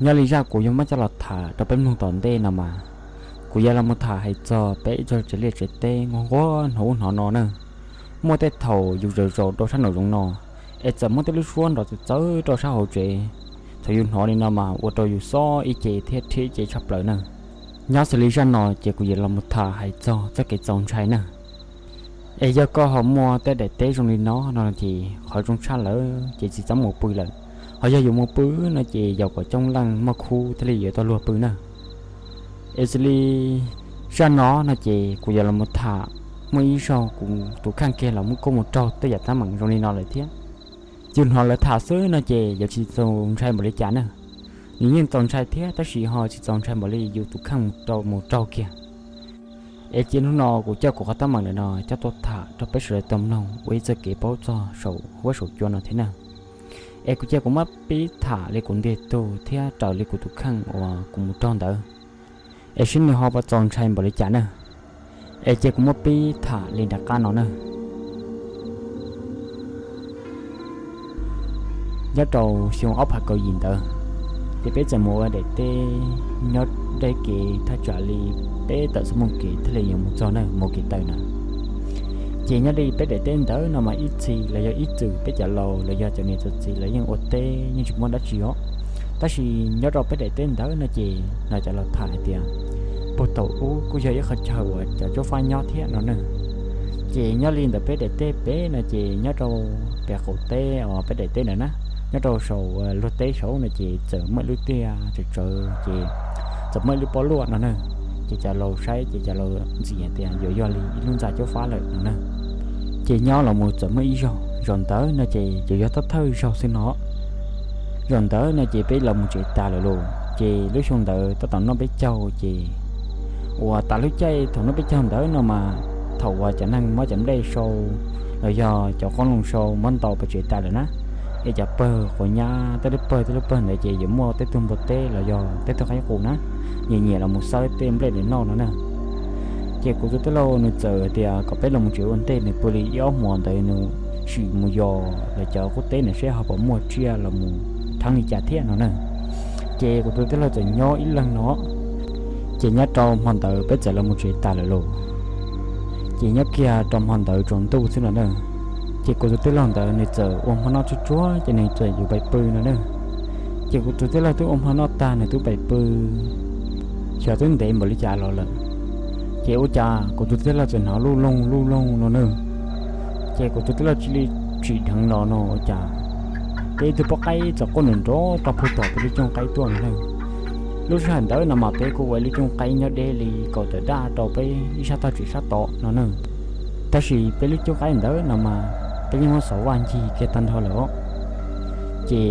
Nyob li zaj kuv yuav muab coj los tham rau peb mloog tom ntej no mas, kuv yuav los mus tham hais txog peb ib txog tsev liaj tsev teb nquag nquag hnov ub hnov no na. Muaj tej thaum yus zaws zaws rau sab nraum zoov no, es txawm muaj tej lub suab nrov txawv txawv rau sab hauv tsev. Thaum yus hnov li no mas ua rau yus xob ib ce thiab rhiab ib ce tshaj plaws na. Nyob xws li zaj no ces kuv yuav los mus tham hais txog txoj kev txaus ntshai na. Es yog koj ho muaj tej daim teb zoo li no no ces qhov zoo tshaj lawm ces tsis txhob mus pw lawm. Ho yog yuav mus pw no ces yaum kom coob leej muaj khub thiaj li yuav tau luag pw na. Es xws li zaj no no ces kuv yuav los mus tham, muaj ib zaug kuv tus kheej kiag los muab kuj mus raug tej yam teeb meem zoo li no lawm thiab. Yus hnov lawv tham xwb no ces yuav tsis txaus ntshai npaum li cas na. Nws yeej txaus ntshai thiab tab sis ho tsis txaus ntshai npaum li yus tus kheej mus raug kiag. Es cia hnub no kuv coj kuv qhov teeb meem lawm no coj tuaj tham rau peb sawv daws tau mloog ua ib txoj kev paub txog saum huab saum cua no thiab na. Es kuv cia kuv muab pib tham li kuv ntiag tug thiab raws li kuv tus kheej uas kuv mus raug ntawd, es seb nws ho puas txaus ntshai npaum li cas na. Es cia kuv muab pib tham li nram qab no na. Nyob rau xyoo ob phav kaum yim ntawd, ces peb txawm mus ua daim teb nyob deb kev thaj tsam li peb tawm xub moos kev thiaj li yuav mus txog na, mus kev taw na. Ces nyob li peb daim teb ntawd no mas ib txhis los yog ib txwm peb cov laus los yog cov niam cov txiv lawv yeej ua teb yeej tsis muaj dab tsi os. Tab sis nyob rau peb daim teb ntawd no ces hnov cov laus tham hais tias puag thaum ub kuj yog ib qhov chaw uas cov cuab fab nyob thiab no na. Ces nyob li ntawm peb daim teb pem no ces nyob rau pem qaum teb uas peb daim teb ntawd na, nyob rau saum luag teb saud no ces txawm muaj ib lub tiaj tsawv tsawv ces txawm muaj ib lub pob luaj no na. Ces cov laus saib ces cov laus ntxias tias yuav yog li ib lub ntxa cuab fab lawm no na. Ces nyob los mus txawm muaj ib zaug, zaum ntawd no ces yuav yog thawj thawj zaug xwb no. Zaum ntawd no ces peb los mus tsev tas lawm lauj. Ces lub xyoo ntawd tab tom noj peb caug ces uas tas lub caij thaum noj peb caug ntawd no mas thaum uas cov neeg muab cov nplej sau los yog cov qoob loo sau muab ntaus pem tsev tas lawm na, es cov pawg quav nyab tej lub pawg tej lub pawg ntawd ces yuav muaj tej tug npua teb los yog tej tug qaib qus na, nyiam nyiam los mus xawb tej nplej ntawd noj no na. Ces kuv tus tij laug nws txawm tias kom peb los mus tsev ua ntej, nws pw li ib ob hmos ntawd nws sim mus yos lawv cov qub teb na seb ho puas muaj tsiaj los mus dheev li cas thiab no na. Ces kuv tus tij laug txawm nyob ib leeg no. Ces nyob rau hmo ntawd peb txawm los mus tsev tas lawm lauj. Ces nyob kiag rau hmo ntawd tsaus ntuj xwb no na, ces kuv tus tij laug ntawd nws txawm ua hmo noj tsuag tsuag ces nws txawm yuav pais pw no na. Ces kuv tus tij laug twb ua hmo noj tag nws twb pais pw, xyov twb ntev npaum li cas los lawm. Ces ua cas kuv tus tij laug txawm hnov luj loog luj loog no na. Ces kuv tus tij laug cia li tsim dheev los no ua cas peb ib tug poj qaib txawm quaj nrov nrov rau puag tom peb lub cooj qaib tuaj no na. Lub sij hawm ntawd no mas peb kuj ua ib lub cooj qaib nyob deb li kaum tawm daj rau peb ib sab tog tsev sab tod no na. Tab sis peb lub cooj qaib ntawd no mas peb yeej muab xov vaj ncig kiag tag nrho lawm os. Ces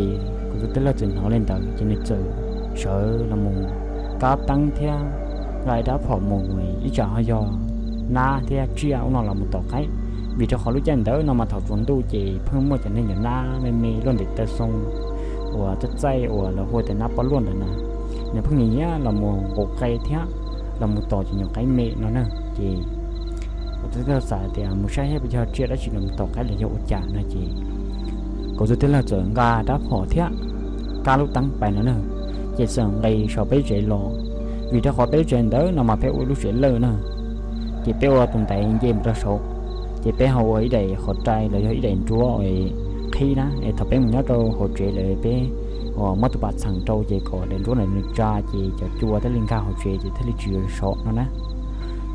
kuv tus tij laug txawm hnov li ntawd ces nws txawm sawv los mus kab teeb thiab nqa ib rab phom mus ib tsam ho yog nab thiab tsiaj ub no los mus tom qaib. Vim rau qhov lub caij ntawd no mas thaum tsaus ntuj ces pheej muaj cov neeg nyuam nab me me luaj ntev taw xoo uas txaij txaij uas lawv hu tias nab poj luaj ntawd na, nws pheej nyiam nyiam los mus nqus qe thiab los mus tom cov nyuam qaib me no na. Ces kuv tus tij laug xav tias mus saib saib puas yog tsiaj dab tsi los mus tom qaib los yog ua cas no ces kuv tus tij laug txawm nqa rab phom thiab kab lub teeb pais no na, ces txawm nqis saum peb tsev los. Vim rau qhov peb tsev ntawd no mas peb ua lub tsev lawj na, ces peb ua tus ntaiv nce mus rau saud, ces peb ho ua ib daim qhov rai los yog ib daim nruab qhib na, es thaum peb mus nyob rau hauv tsev lawm peb muab tus pas txheem rau ces kom daim nruab ntawd nws tsa ces cov cua thiaj li nkag hauv tsev ces thiaj li tsis yuav sov no na.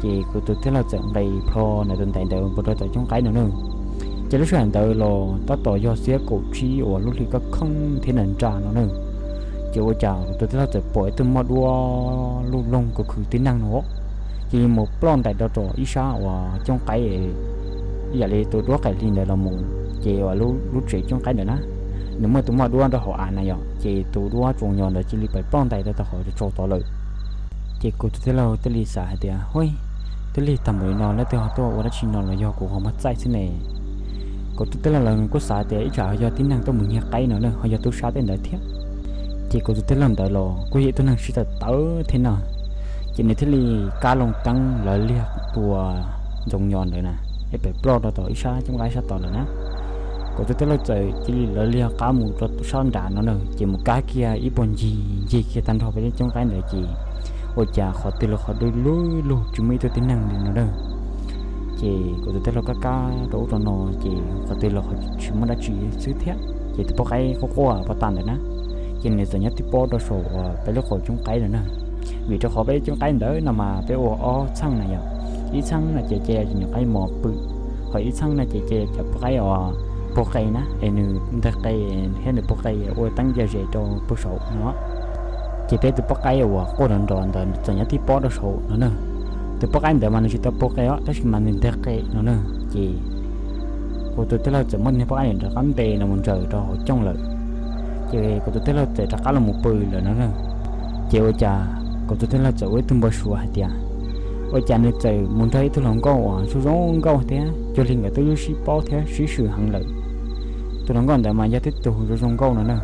Ces kuv tus tij laug txawm nqis plho ntawm tus ntaiv ntawd mus rau tom cooj qaib no na. Ces lub sij hawm ntawd los tab tom yog xiab kaum tsib uas lub hli kaj kheeb thiab nws nra no na. Ces ua cas kuv tus tij laug txawm pom ib tug moj duab luj loog khwv khwv tib neeg no, ces mus ploj ntais rau tom ib sab uas cooj qaib, ib yam li tus duab qaim hli ntawd los mus, ces uas lub tsev cooj qaib ntawd na, nws muaj tus moj duab rau hauv av na yom, ces tus duab tsoos nyos ntawd cia li pais ploj ntais rau tom qhov tsau tod lawm. Ces kuv tus tij laug thiaj li xav hais tias, hu, twb lig tag npaum li no leej twg ho tuaj ua dab tsi no los yog kuv ho muaj txaij xwb ne. Kuv tus tij laug lawv kuj xav tias ib tsam ho yog tib neeg tuaj mus nyiag qaib no na, ho yog tub sab tej ntawd thiab. Ces kuv tus tij laug ntawd los kuj yog ib tug neeg sib tawv tawv thiab na, ces nws thiaj li kab loo teeb lawv liag tua ntxoov nyos ntawd na, es pem ploj rau tom ib sab cooj qaib sab tod lawm na. Kuv tus tij laug txawm cia li lawv liag qab mus rau sab nram no na, ces mus kab kiag ib puag ncig ncig kiag tag nrho peb lub cooj qaib ntawd ces ua cas qhov twg los qhov du lug lug tsis muaj ib tug tib neeg li no na. Ces kuv tus tij laug kab kab rau ub rau no ces qhov twg los qhov tsis muaj dab tsi xwb thiab, ces tus poj qaib quaj quaj pov tas ntawd na, ces nws txawm nyob tib pob rau saum uas peb lub qhov cooj qaib ntawd na. Vim rau qhov peb lub cooj qaib ntawd no mas peb ua ob txheej na yom, ib txheej no ces cia cov nyuam qaib mos pw, ho ib txheej no ces cia cov poj qaib uas puag qe na, es nws nteg qe thiab nws puag qe ua teeb cia zes rau puag saum no. Ces peb tus poj qaib uas quaj nrov nrov ntawd txawm nyob tib pob rau saum no na. Tus poj qaib ntawd mas nws tsis tau puag qe os, tab sis mas nws nteg qe no na. Ces kuv tus tij laug txawm muab niag poj qaib ntawd rov qab ntes los mus ntsaws rau hauv cooj lawm. Ces kuv tus tij laug txawm rov qab los mus pw lawm no na. Ces ua cas kuv tus tij laug txawm ua ib tug npau suav hais tias, ua cas nws txawm mus nrog ib tug hluas nkauj uas zoo zoo nkauj thiab cuag li nkawd twb sib paub thiab sib swm heev lawm. Tus hluas nkauj ntawd mas yog tib tug zoo zoo nkauj no na,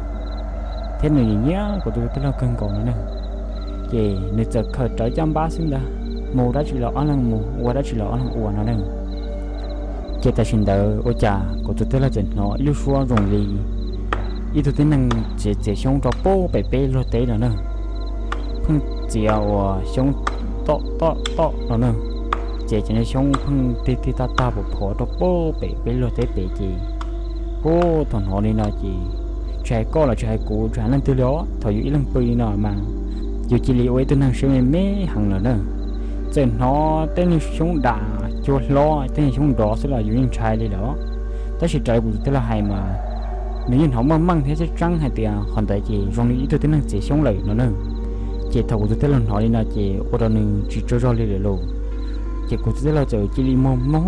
thiab nws nyiam nyiam kuv tus tij laug kawg nkaus no na. Ces nws txawm khaws rawv caj npab xwb ntag, mus dab tsi los ob leeg mus, ua dab tsi los ob leeg ua no na. Ces tam sim ntawd ua cas kuv tus tij laug txawm hnov ib lub suab zoo li ib tug tib neeg txiav txiav xyoob rau puag pem peb luag teb no na. Pheej txiav uas xyoob tom tom tom no na, txiav cov xyoob pheej tig tig tag tag pom phov rau puag pem peb luag teb pem ces, ub, thaum hnov li no ces tsis hais koj los tsis hais kuv tsis hais leej twg li os, thaum yus ib leeg pw li no mas yus cia li ua ib tug neeg siab me me heev lawm na. Txawm hnov tej niag xyoob dam cua hlob tej niag xyoob nrov xwb los yus yeej ntshai li lawm. Tab sis raws li kuv tus tij laug hais mas nws yeej hnov meej meej thiab tseeb tseeb hais tias qhov ntawd ces zoo li ib tug tib neeg txiav xyoob lawm no na. Ces thaum kuv tus tij laug hnov li no ces ua rau nws tsis tsaug zog li lawm lauj. Ces kuv tus tij laug txawm cia li muag mloog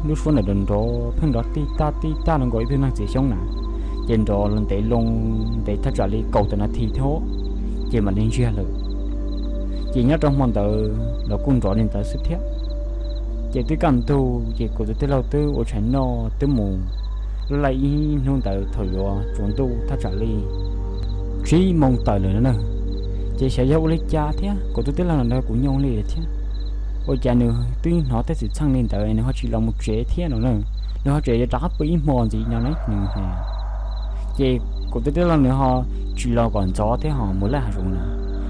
lub suab ntawm nrov nrov pheej nrov tij tag tij tag li nkaus ib tug neeg txiav xyoob na. Ces nrov los ntev loo, ntev thaj tsam li kaum tawm nas this thiab, ces mam li ntsiag lawm. Ces nyob rau hmo ntawd los kuj nrov li ntawd xwb thiab. Ces twb kaj ntug ces kuv tus tij laug twb ua tshais noj twb mus laj laj ib hnub ntawd thaum yuav tsaus ntuj thaj tsam li tsib moos tawm lawm no na. Ces xyov yog ua li cas thiab kuv tus tij laug ntawd kuv nyoo li thiab, ua cas nws twb hnov tej xwm txheej li ntawd nws ho tsis los mus tsev thiab no na. Nws ho tseem yuav rov qab pw ib hmo ntxiv no na nws hais. Ces kuv tus tij laug nws ho tsis los kom ntxov thiab ho mus laj hav zoov na,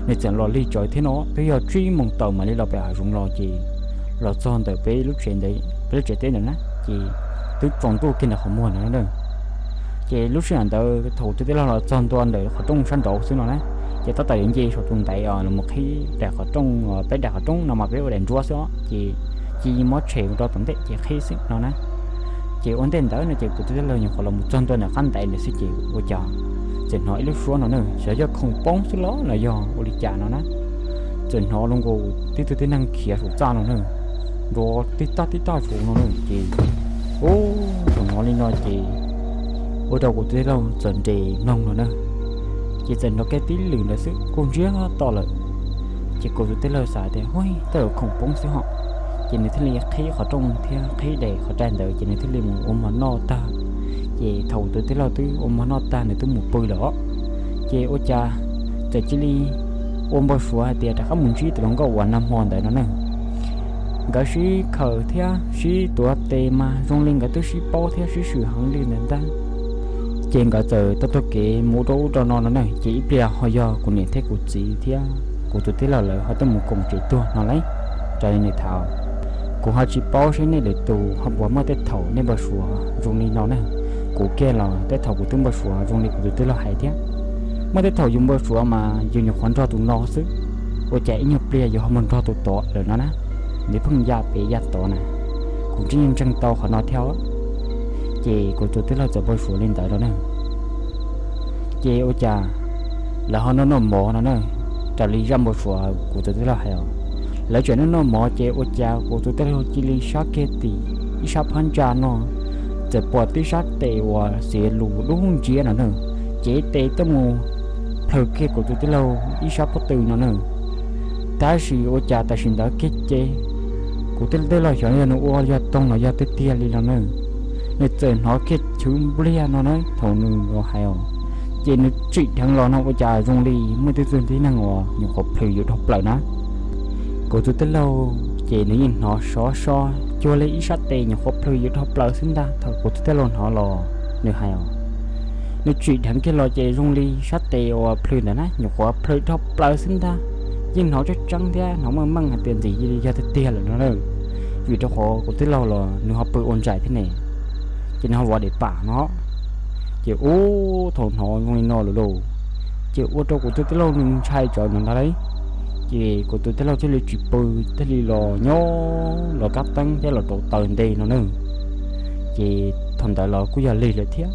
nws txawm los lig tsawv thiab no, twb yog tsib moos tawm mam li los pem hav zoov los ces los txog ntawm peb lub tsev ntawd, peb lub tsev teb ntawd na, ces twb tsaus ntuj kiag ntawm qhov muag ntawd na. Ces lub sij hawm ntawd thaum kuv tus tij laug los txog ntua ntawm qhov rooj sab nraud xwb no na, ces tab tom yuav nce saum tus ntaiv os los qhib daim qhov rooj, peb daim qhov rooj no mas peb ua daim nruab xwb os, ces cia li muab tshem rau tom ntej ces qhib xwb no na. Ces ua ntej ntawd no ces kuv tus tij laug nyuam qhuav los mus txog ntua ntawm qab ntaiv ntawd xwb ces ua cas txawm hnov ib lub suab no na, xyov yog khoom poob xwb los los yog ua li cas no na, txawm hnov zoo nkaus tib tug tib neeg khiav saum txaj no na, nrov tib tag tib tag saud no na. Ces ub, thaum hnov li no ces ua rau kuv tus tij laug txawm nres mloog no na, ces txawm nrov kiag tib lwm ntawd xwb kuj ntsiag to lawm. Ces kuv tus tij laug xav tias, hu, tej zaum khoom poob xwb hos. Ces nws thiaj li qhib qhov rooj thiab qhib daim qhov rai ntawd ces nws thiaj li mus ua mov noj tag. Ces thaum kuv tus tij laug twb ua mov noj tag nws twb mus pw lawm os, ces ua cas txawm cia li ua npau suav hais tias rov qab mus ntsib tus hluas nkauj uas nag hmo ntawd no na. Nkawd sib khaws thiab sib tuav tes mas zoo li nkawd twb sib paub thiab sib swm heev li ntawd ntag. Ces nkawd txawm taug taug kev mus rau ub rau no no na, ces ib pliag ho yog kuv niam thiab kuv txiv thiab kuv tus tij laug lawv ho tuaj mus koom tsev tuag no lauj. Raws li nws tham, kuv ho tsis paub seb nej lwm tus ho puas muaj tej thaum nej npau suav zoo li no na. Kuv kiag los tej thaum kuv twb npau suav zoo li kuv tus tij laug hais thiab. Muaj tej thaum yus npau suav mas yus nyuam qhuav nrog tus no xwb, ua cas ib nyuag pliag yus ho mus nrog tus tod lawm no na. Nws pheej ya pem ya tod na, kuv tseem ntseeg tau qhov no thiab. Ces kuv tus tij laug txawm npau suav li ntawd no na. Ces ua cas lawv ho noj noj mov no na, raws li zaj npau suav kuv tus tij laug hais os. Lawv tseem noj noj mov ces ua cas kuv tus tij laug cia li sab kiag tim ib sab phab ntsa no, txawm pom tib sab tes uas xiav lus dub nciab no na, cev tes tuaj mus plhws kiag kuv tus tij laug ib sab pob tw no na. Tab sis ua cas tam sim ntawd kiag ces kuv tus tij laug xyov yog nws ua yog toog los yog tiag tiag li no na, nws txawm hnov kiag chwv npliag no na thaum nws los hais os. Ces nws tsim dheev los no ua cas zoo li muaj tib tug tib neeg uas nyuam qhuav plhws yus dhau plaws na. Kuv tus tij laug ces nws yeej hnov sov so cuag li ib sab tes nyuam qhuav plhws yus dhau plaws xwb ntag thaum kuv tus tij laug hnov los. nws hais os, nws tsim dheev kiag los ces zoo li sab tes uas plhws ntawd na nyuam qhuav plhws dhau plaws xwb ntag. Yeej hnov tseeb tseeb thiab hnov meej meej hais tias ntxim yog tiag tiag lawm no na. Vim rau qhov kuv tij laug los nws ho pw ua ntsais thiab ne, ces nws ho vov dev pam no. Ces ub thaum hnov zoo li no lawm lauj, ces ua rau kuv tus tij laug nws ntshai tsawv no ntag lauj. Ces kuv tus tij laug thiaj li tsis pw, thiaj li los nyob los kab teeb thiab los rauv taws nte no na. Ces thaum ntawd los kuj yog lig lawm thiab,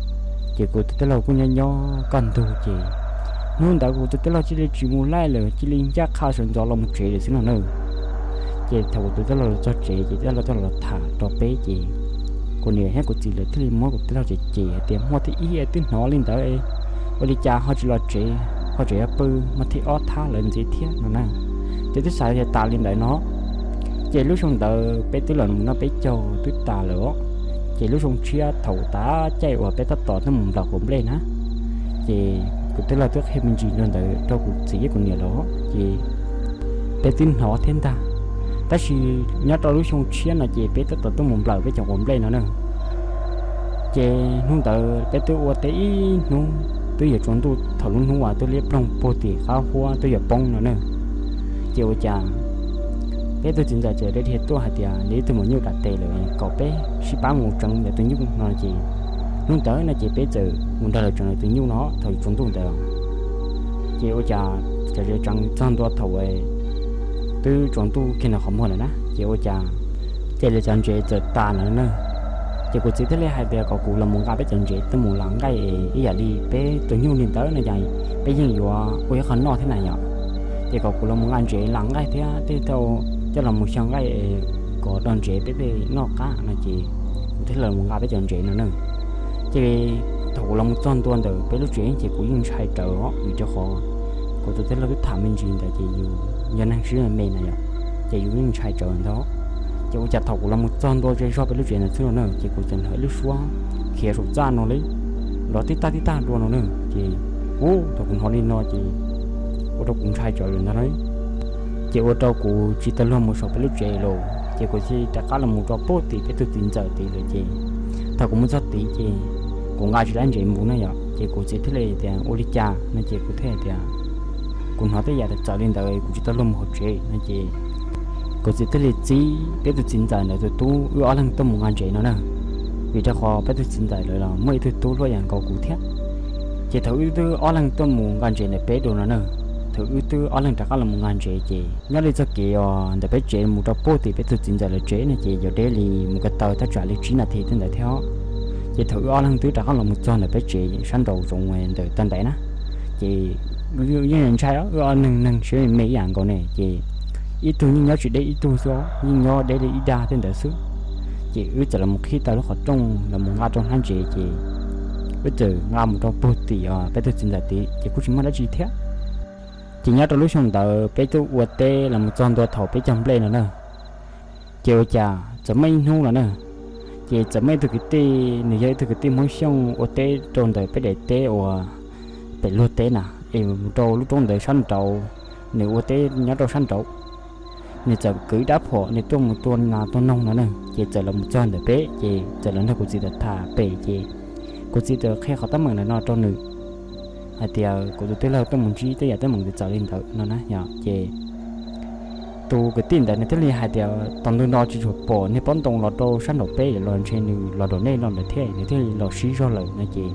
ces kuv tus tij laug kuj nyob nyob kaj ntug ces hnub ntawd kuv tus tij laug cia li tsis mus laij lawm, cia li ncaj qha sawv ntxov los mus tsev lawm xwb no na. Ces thaum kuv tus tij laug los txog tsev ces tij laug thiaj los tham rau peb ces kuv niam thiab kuv txiv lawv thiaj li muab kuv tij laug cem cem hais tias muaj thib ib twb hnov li ntawd, ua li cas ho tsis los tsev, ho tseem yuav pw mas thib ob thab lawm ntxiv thiab no na. Ces twb xav tias tas li ntawd no, ces lub xyoo ntawd peb twb los mus noj peb caug twb tas lawm os. Ces lub xyoo tshiab thaum tav caij uas peb tab tom tuaj mus nplawm quav nplej na, ces kuv tij laug twb qhia me ntsis rau ntawd rau kuv txiv thiab kuv niam lawm ces peb twb hnov thiab ntag. Tab sis nyob rau lub xyoo tshiab no ces peb tab tom tuaj mus nplawm peb cov quav nplej no na. Ces hnub ntawd peb twb ua teb ib hnub twb yuav tsaus ntuj, thaum lub hnub uas twb liab ploog puag tim qab huab twb yuav poob no na. Ces ua cas peb tug txiv ntxawm txawm dhia tuaj hais tias nws ib tug maum nyuj dam tes lawm kom peb sib pab mus tseev ntawm tus nyuj no ces hnub ntawd no ces peb txawm mus nrog lawv tseev lawv tus nyuj no thaum tsaus ntuj ntawd. Ces ua cas tseev tseev txog ntua thaum twb tsaus ntuj kiag ntawm qhov muag lawm na ces ua cas ces lawv cov ntsev txawm tas no na. Ces kuv txiv thiaj li hais tias kom kuv los mus nqa peb cov ntsev tuaj mus lam nqaij es ib yam li peb tus nyuj li ntawd no ces peb yeej yuav ua ib qho noj thiab na yom. Ces kom kuv los mus nqa ntsev lam nqaij thiab tej tau coj los mus xyaw nqaij es kom do ntsev peb tej noj qab no ces kuv thiaj los mus nqa peb cov ntsev no na. Ces thaum kuv los mus txog ntua ntawm peb lub tsev ces kuv yeej ntshai rawv os, vim rau qhov kuv tus tij laug twb tham me ntsis ntawd ces yus yog neeg siab me na yom, ces yus yeej ntshai rawv ntag. Ces ua cas thaum kuv los mus txog ntua ze zog peb lub tsev ntawd xwb no na ces kuv txawm hnov ib lub suab khiav saum txaj no li, nrov tib tag tib tag dua no na. Ces ub thaum kuv hnov li no ces ua rau kuv ntshai rawv lawm ntag lauj. Ces ua rau kuv tsis tau luag mus saum peb lub tsev lawm ces kuv thiaj rov qab los mus rau puag tim peb tug txiv ntxawm tid lawm ces thaum kuv mus txog tid ces kuv nqa tsis tau ntsev mus na yom, ces kuv txiv thiaj li tias ua li cas no ces kuv thiaj tias kuv hnov tej yam txawv txawv li ntawd kuv tsis tau luag mus hauv tsev no ces kuv txiv thiaj li txib peb tug txiv ntxawm ntawd tus tub wb ob leeg tuaj mus nqa ntsev no na. Vim rau qhov peb tug txiv ntxawm lawv los muaj ib tug tub hluas yam nkaus kuv thiab. Ces thaum wb twb ob leeg tuaj mus nqa ntsev ntawm peb dua no na, thaum wb twb ob leeg rov qab los mus nqa ntsev ces nyob li txoj kev uas ntawm peb tsev mus rau puag tim peb tug txiv ntxawm lawv tsev no ces yuav deb li mus ko taw thaj tsam li tsib nas this tej ntawd thiab. Ces thaum wb ob leeg twb rov qab los mus txog ntawm peb tsev sab nraud zoov ntawm tag nrho na, ces yeej ntshai wb ob leeg neeg siab me ib yam nkaus ne ces ib tug yeej nyob tsis deb ib tug xwb, yeej nyob deb li ib dag tej ntawd xwb. Ces wb txawm los mus qhib tau lub qhov rooj los mus nqa rau hnab ntsev ces wb txawm nqa mus rau puag tim peb tug txiv ntxawm tid ces kuj tsis muaj dab tsi thiab. Ces nyob rau lub xyoo ntawd peb twb ua teb los mus txog ntua thaum peb cog nplej no na. Ces ua cas txawm muaj ib hnub no na, ces txawm muaj ib tug kwv tij, nws yog ib tug kwv tij Hmoob Xyooj ua teb rau ntawm peb daim teb uas pem luag teb na, es mus rau lub roob ntawd sab nraud, nws ua teb nyob rau sab nraud. Nws txawm kwv ib rab phom nws tuaj mus tua nas tua noog no na, ces txawm los mus txog ntawm peb ces txawm los nrog kuv txiv tham pem ces kuv txiv txawm qhia qhov teeb meem ntawm no rau nws hais tias kuv tus tij laug tuaj mus ntsib tej yam teeb meem txawv txawv li ntawd no na yom. Ces tus kwv tij ntawd nws thiaj li hais tias tos ntu no tsis tshua pom niag pob ntoo los rau sab nraum peb los ntshe nws los nraum nej no lawm thiab nws thiaj li los sib zog lawm no ces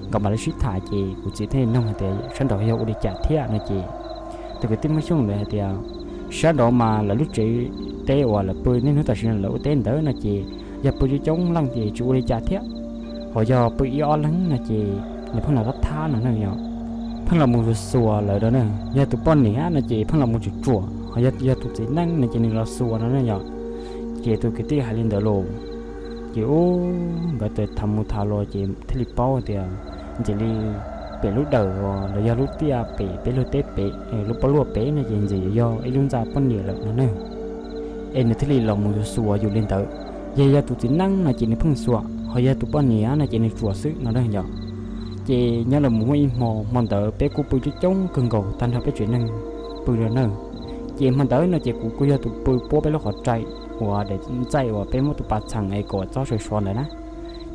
nkawd mam li sib tham ces kuv txiv thiaj li nug hais tias sab nraud yog ua li cas thiab no ces tus kwv tij Hmoob Xyooj ntawd hais tias sab nraud mas lawv lub tsev teb uas lawv pw niaj hnub tam sim no lawv ua teb ntawd no ces yog pw coob coob leej ces tsis ua li cas thiab, ho yog pw ib ob leeg no ces nws pheej los thab thab no na yom, pheej los mus xuas xuas lawv no na. Yog tus poj niam no ces pheej los mus tsuam tsuam, ho yog tus txiv neej no ces nws los xuas no na yom. Ces tus kwv tij hais li ntawd los, ces ub nkawd txawm tham mus tham los ces thiaj li paub tias ntxim li pem lub dawm los yog lub tiaj pem peb luag teb pem, lub pob luaj pem no ces ntxim yog ib lub ntxa poj niam lawm no na. Es nws thiaj li los mus xuas yus li ntawd. Yog yog tus txiv neej no ces nws pheej xuas, ho yog tus poj niam no ces nws tsuam xwb no na yom. Ces nyob los mus muaj ib hmo, hmo ntawd peb kuj pw coob coob kawg nkaus tag nrho peb tsev neeg pw no na. Ces hmo ntawd no ces kuv kuj yog tus pw puab peb lub qhov rai uas daim ntxaij uas peb muab tus pas txheem es kom txhob sawv sov ntawd na.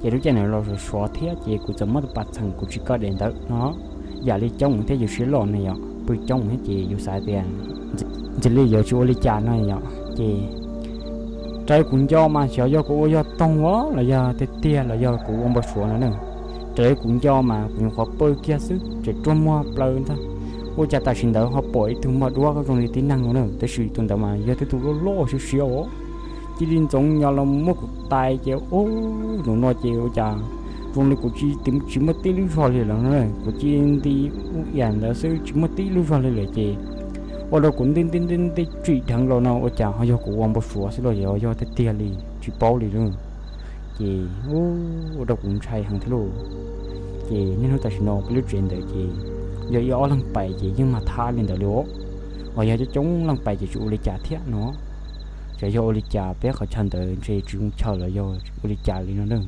Ces lub caij ntawd los suav suav thiab ces kuv txawm muab tus pas txheem kuv tsis kaw daim ntawv no yam li coob thiab yus siab loj na yom, pw coob thiab ces yus xav tias Ntxim li yuav tsis ua li cas no yom. Ces raws li kuv nco mas xyov yog kuv ua yog toog los yog tiag tiag los yog kuv ua npau suav no na. Raws li kuv nco mas kuv nyuam qhuav pw kiag xwb tseem ruaj muag plaws ntag. Ua cas tam sim ntawd ho pom ib tug mog duab zoo li tib neeg no na, tab sis tus ntawd mas yog tib tug loj loj siab siab os, cia li ntxoov nyo los muab kuv tais ces ub, zaum no ces ua cas zoo li kuv tsis muaj tib lub zog li lawm no, kuv cia li nti ub iam ntawd xwb tsis muaj tib lub zog li lawm ces ua rau kuv nti nti nti nti tsim dheev los no ua cas ho yog kuv ua npau suav xwb los yog tiag tiag li tsis paub li lauj. Ces ua rau kuv ntshai heev thiab lauj. Ces niaj hnub tam sim no peb lub tsev ntawd ces yog ib ob leeg pais ces yeej mag thab li ntawd li os, ho yog coob coob leej pais ces tsis ua li cas thiab no. Xyov yog ua li cas peb qhov chaw ntawd ntshe tsis zoo chaw los yog ua li cas li no na.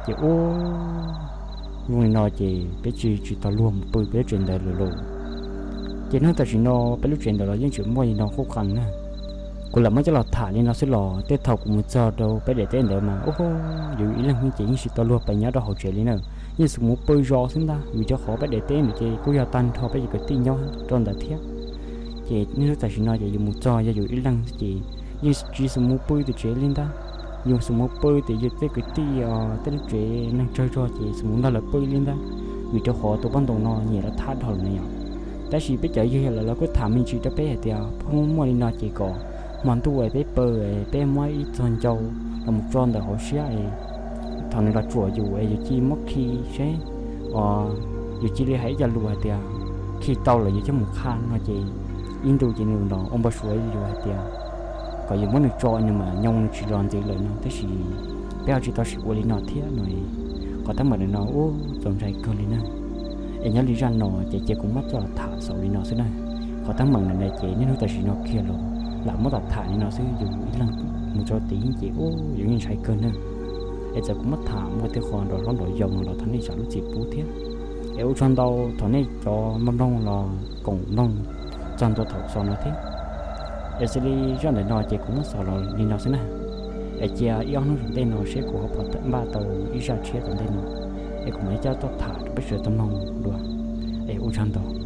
Ces ub, zoo li no ces peb tsis tsis tau luag mus pw peb lub tsev ntawd lawm lauj. Ces hnub tam sim no peb lub tsev ntawd los yeej tseem muaj li no qub qees na. Kuv lam muab coj los tham li no xwb los tej thaum kuv mus txog rau peb daim teb ntawd mas ub, yus ib leeg ces yeej tsis tau luag pais nyob rau hauv tsev li na, yeej xav mus pw zos xwb ntag vim rau qhov peb daim teb ntawd ces kuj yog tag nrho peb cov kwv tij nyob rau ntawd thiab. Ces niaj hnub tam sim no ces yus mus txog yog yus ib leeg xwb ces yeej tsis xav mus pw tim tsev li ntag. Yus xav mus pw tim yus tej kwv tij os, tej lub tsev neeg tsawg zog ces xav mus nrog lawv pw li ntag, vim rau qhov tus poj ntxoog no nyiam lawv thab dhau lawm na yom. Tab sis peb cov yawg lawv los kuj tham me ntsis rau peb hais tias pheej muaj li no ces kom hmo ntuj es peb pw es peb muab ib txog ncau los mus tso ntawm hauv siab es thaum nws los tsuam yus es yus cia li muab khi seb, os, yus cia li hais ib co lus hais tias khi tau lawm yus coj mus qha no ces ib ntus ces nws los ua npau suav yus hais tias kom yus muab nws tso nws mam nyoo nws tsis los ntxiv lawm no, tab sis peb ho tsis tau sim ua li no thiab no. Qhov teeb meem ntawm no ub txaus ntshai kawg li na. Es nyob li zaj no ces cia kuv muab coj los tham xaus li no xwb na. Qhov teeb meem ntawm no ces niaj hnub tam sim no kiag los lam muab tom tham li no xwb, yus ib leeg mus rau tid ces ub yus yeej ntshai kawg na. Es txawm kuv muab tham ua tej qho nrov hlob nrov yau no los thov nej zam lub txim pub thiab. Es ua tsaug ntau thaum nej cov mloog los koom mloog txog ntua thaum xaus no thiab. Es xws li zaj ntawm no ces kuv muab xaus los li no xwb na. Es cia ib ob hnub tom ntej no seb kuv ho pom npaj tau ib zaj tshiab tom ntej no, es kuv mam li coj tuaj tham rau peb sawv daws tau mloog dua. Es ua tsaug ntau.